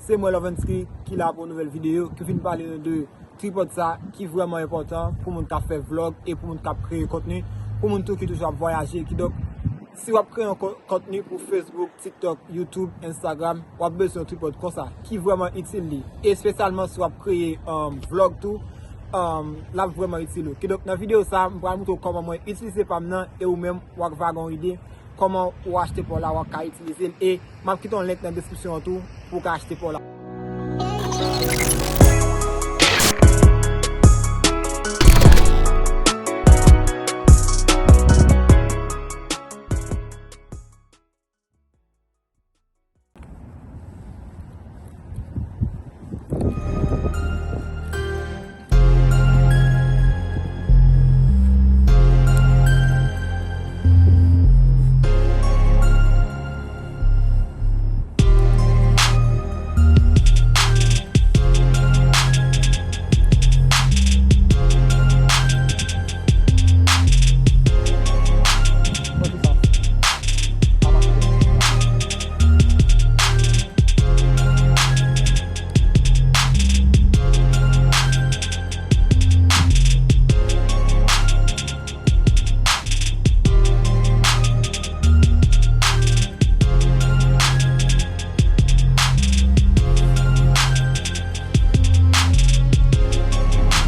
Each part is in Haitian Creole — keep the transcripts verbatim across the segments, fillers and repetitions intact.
Se mwen Lovensky ki la pou yon nouvèl videyo ki vin pale nou de tripòd sa ki vrèman enpòtan pou moun k ap fè vlòg e pou moun k ap kreye kontni, pou moun tou ki toujou ap vwayaje. Kidonk, si w ap kreye yon ko- kontni pou Facebook, TikTok, YouTube, Instagram, w ap bezwen yon tripòd konsa ki vrèman itil li. Espesyalman si w ap kreye um, vlòg tou, um, l ap vrèman itil ou. Kidonk, nan videyo sa, m pral montre w kòman mwen itilize pa m nan e ou menm w ap vagon ide kòman ou achte pa w la, w ap ka itilize l. E m ap kite yon link nan deskripsyon an tou pou w ka achte pa w la.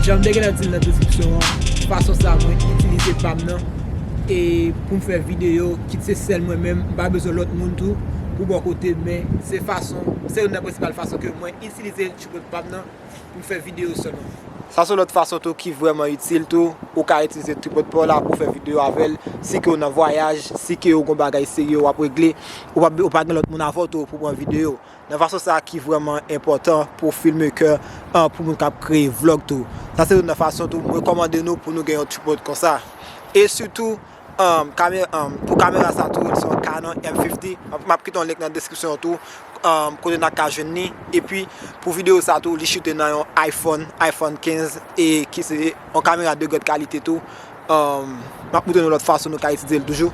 Jan m te gentan di l nan deskripsyon an, fason sa mwen itilize pa m nan e pou m fè videyo, kit se sèl mwen menm, m pa bezwen lòt moun tou pou bò kote m, men se fason, se youn nan prensipal fason ke mwen itilize tripòd pa m nan pou m fè videyo sèlman. Sa se lòt fason tou ki vrèman itil tou, ou ka itilize tripòd pa w la pou w fè videyo avè l, si ke w nan vwayaj, si ke w gon bagay serye w ap regle, ou pa, ou pa gen lòt moun avè w tou pou pran videyo. Nan fason sa ki vrèman enpòtan pou filmmaker, an, pou moun k ap kreye vlòg tou. Sa se youn nan fason tou, m rekòmande nou pou nou gen yon tripòd konsa. E sitou, um, kamè- um, pou kamera sa tou, se yon Canon M fifty. M ap, m ap kite yon link nan deskripsyon an tou, um, kote n a ka jwenn li. Epi, pou videyo sa tou, li choute nan yon iPhone, iPhone kenz, e ki se yon kamera de grande kalite tou. Um, m ap montre nou lòt fason nou ka itilize l toujou.